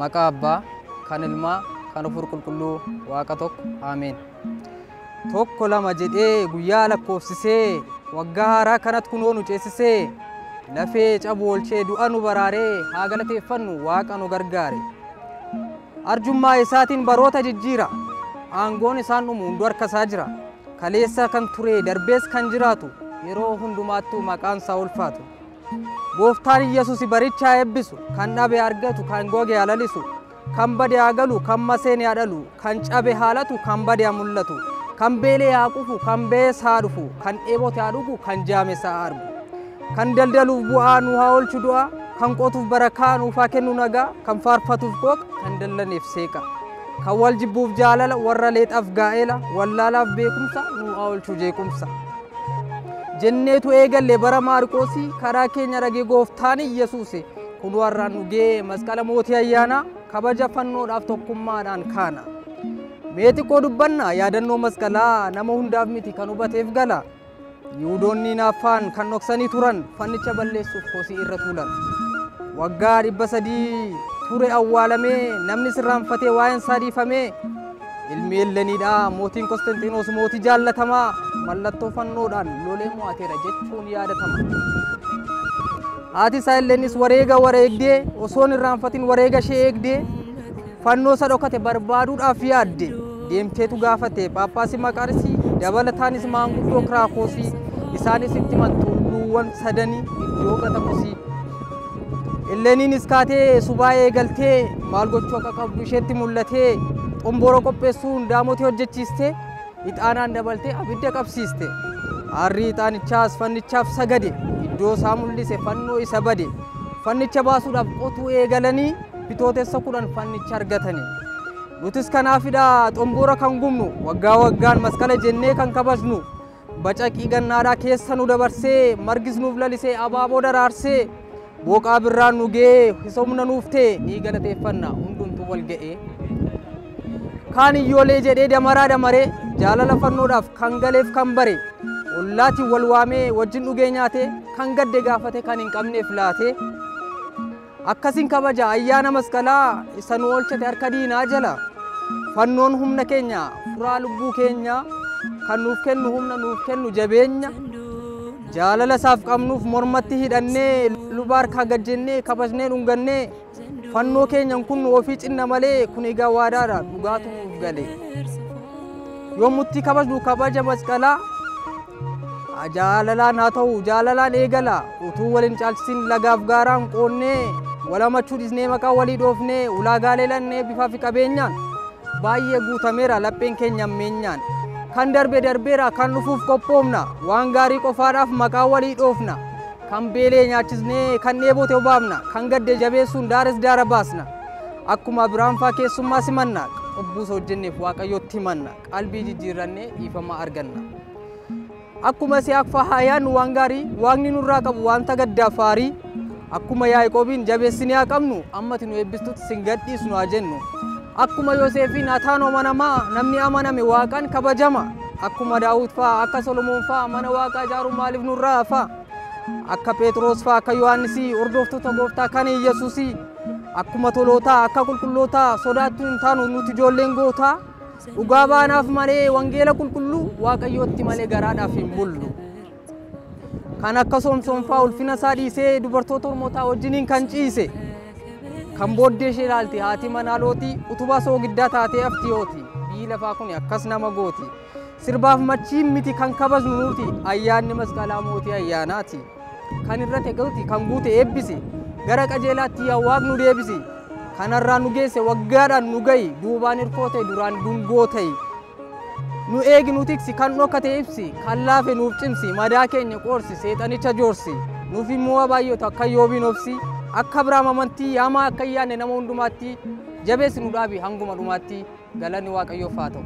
Maqaa Abbaa, kan Ilmaa, kan Hafuura Qulqulluu, Waaqa tokko, Ameen. 1 2 jedhee guyyaa lakkoofsisee waggaa haaraa kanatti kunoo nu ceesisee lafee cabu oolchee du'a nu baraaree haa galateeffannu Waaqa nu gargaare. Arjummaa isaatiin baroota jijjiira. Aangoon isaan dhumu hunduu harka isaa jira. Kaleessa kan ture darbees kan jiraatu yeroo hundumaattuu maqaan isaa ulfaatu. Gooftaan Yesuus barichaa eebbisu, kan dhabe argatu, kan goge haa lalisu, kan bade haa galu, kan maseene haa dhalu, kan cabe haa latu, kan bade haa mul'atu, kan beelee haa qufu, kan bees haa dhufu, kan dheebote haa dhugu, kan jaames haa argu. Kan daldaluuf bu'aa nu haa oolchu du'a, kan qotuuf barakaa nuuf haa kennu nagaa, kan faarfatuuf qooqa, kan dallaneef seeqa. Kan wal jibbuuf jaalala, warra leexaaf gaa'ela, wallaalaaf beekumsa, nu haa oolchu jeequmsa. Jenneetu eegalle bara Maarqoosii karaa keenya dhagee gooftaan Yesuus kun warraan nu ga'ee masqala mootii ayyaanaa kabaja fannoodhaaf tokkummaadhaan kaana. Mee xiqqoo dubbanna yaadannoo masqalaa nama hundaaf miti kan hubateef gala. Yihuudoonni naaffaan kan dhoksanii turan fannicha balleessuuf kosii irra tuulan. Waggaa 300 ture awwaalamee namni sirraanfatee waa'een isaa dhiifamee ilmi Elleniidha mootiin Konstantiinoos mootii jaallatamaa mallattoo fannoodhaan lolee mo'ateera jechuun yaadatama. Haati isaa Ellenis wareega wareegdee osoo hin irraanfatin wareega ishee eegdee fannoo isa dhokate barbaaduudhaaf yaadde deemteetu gaafate Phaaphaasii Maqaarisii dabalataanis maanguddoo Kiraakoosii isaanis itti himan tulluuwwan sadanii iddoo gatamusii. Elleniinis kaatee subaa eegaltee maal gochuu akka qabdu isheetti mul'atee xomboora qopheessuun daamotii hojjechiiste ixaanaan dabaltee abidda qabsiiste. Aarri ixaanichaas fannichaaf sagade iddoo isaa mul'ise fannoo isa bade. Fannicha baasuudhaaf qotuu eegalanii bitootessa 10 fannicha argatani. Nutis kanaafidha xomboora kan gubnu waggaa waggaan masqala jennee kan kabajnu. Bacaqii gannaadhaa keessa nu dabarsee margis nuuf lalisee abaaboo daraarsee booqaa birraan nu ga'ee humna nuuf ta'e ni galateeffanna hundumtuu wal ga'ee. Kaan iyyoolee jedhee damaraa damaree jaalala fannoodhaaf kan galeef kan bare ollaatiin wal waamee wajjin dhugee nyaatee kan gadde gaafate kan hin qabneef laatee. Akkasiin kabaja ayyaana masqalaa isa nu oolchate harka diinaa jala. Fannoon humna keenya furaa lubbuu keenya kan nuuf kennu humna nuuf kennu jabeenya. Jaalala isaaf qabnuuf mormatti hidhannee luba harkaa gad jennee kabajnee dhungannee fannoo keenyan kun ofii cinna malee kun egaa waadaadha dhugaatu nuuf gale. Yommutti kabajnu kabaja masqalaa jaalalaan haa ta'u jaalalaan eegala utuu waliin caalchisin lagaaf gaaraan qoonnee walamachuu dhiisnee maqaa walii dhoofnee ulaagaalee lannee bifaa fi qabeenyaan baay'ee guutameera lapheen keenya ammeenyaan. Kan darbe darbeera kan dhufuuf qophoofna waan gaarii qofaadhaaf maqaa walii dhoofna kan beelee nyaachisnee kan dheebote obaafna kan gadde jabeessuun daares daara baasna akkuma Abiraam faa keessummaa simanna cubbuus hojjenneef Waaqayyotti himanna qalbii jijjiirrannee dhiifama arganna. Akkuma Yisihaaq faa haa yaadnu waan gaarii Waaqni nurraa qabu wanta gaddaaf faarii akkuma Yaaqoobiin jabeessinee haa qabnu ammati nu eebbistutti sin gadhiisnu haa jennu. Akkuma Yoosefiin haa amanamaa namni amaname Waaqaan kabajama. Akkuma Daawit faa akka Solomoon faa mana Waaqaa ijaaruun maaliif nurraa hafa? Akka Phexros faa akka Yohaannisii hordoftoota gooftaa kan Yesuusii akkuma tolootaa akka qulqullootaa sodaattuu hin taanu nuti ijoolleen gootaa dhugaa baanaaf malee wangeela qulqulluu Waaqayyootti malee garaadhaaf hin bullu. Kan akka Soomsoon faa ulfina isaa dhiisee dubartoota ormootaa wajjiniin kan ciise kan booddee ishee ilaalte haati manaa lootii utubaa soogiddaa taatee haftiyooti biyyi lafaa kun akkas nama gooti. Sirbaaf machiin miti kan kabajnu nuti ayyaanni masqalaa mootii ayyaanaati. Kan irratti ga'uti kan guute eebbisi gara qajeelaatti yaa Waaqni nu deebisi. Kanarraa nu geesse waggaadhaan nu ga'i duubaan hirkoo ta'e duraan dungoo ta'e. Nu eegi nu tiksi kan dhokate ibsi kan laafe nuuf cimsi madaa keenya qoorsi seexanicha joorsi. Nuuf immoo baay'atu akka Yoobiin obsi akka Abiraam amantii hamaa akka hin yaadne nama hundumaatti jabeessi nu dhaabi hanguma dhumaatti galanni Waaqayyoof haa ta'u.